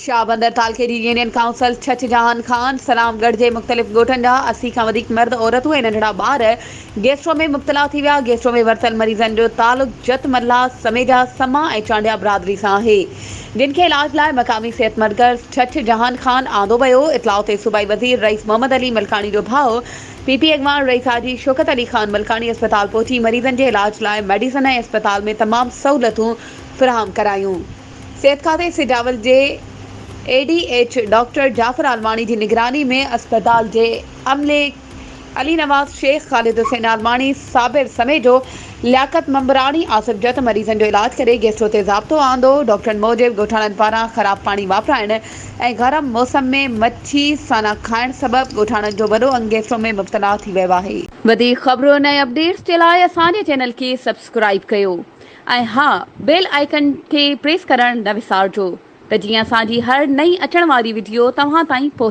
شاهبندر تعلقي جي union council Chhachh Jahan Khan, سلام ڳڙهه جي مختلف ڳوٺن جا 80 کان وڌيڪ مرد، عورتون ۽ ننڍڙا ٻار گيسٽرو ۾ مبتلا ٿي ويا، گيسٽرو ۾ ورتل مريضن جو تعلق جت ملاح، سميجا، سما ۽ چانڊيا برادري سان آهي، جن کي علاج لاء مقامي صحت مرڪز ڇڇ جهان خان آندو ويو، اطلاع تي صوبائي وزير رئيس محمد علي ملڪاڻي جو ڀاء پي پي اڳواڻ رئيس حاجي شوڪت علي خان ملڪاڻي اسپتال پهچي مريضن جي علاج لاء ميڊيسن ۽ اسپتال ۾ تمام سهولتون فراهم ڪرايون. صحت کاتي سجاول جي A D H doctor Jafar Almani جي نگراني ۾ اسپتال جي عملي علي نواز شيخ، خالد حسين عالماڻي، صابر سميجو، لياقت ممبراڻي، آصف جت مريضن جو علاج ڪري گيسٽرو تي ضابطو آندو. ڊاڪٽرن موجب ڳوٺاڻن پاران خراب پاڻي واپرائڻ ۽ گرم موسم ۾ مڇي سانا کائڻ سبب ڳوٺاڻن جو وڏو انگ گيسٽرو ۾ مبتلا ٿي ويو آهي. وڌيڪ خبرن ۽ اپڊيٽس جي لاء اسان جي چينل کي سبسڪرائيب ڪيو. ۽ ها بيل آئيڪن کي پريس ڪرڻ نه وسارجو ته جيئن اسان جي هر نئين اچڻ واري وڊيو توهان تائين پهچي.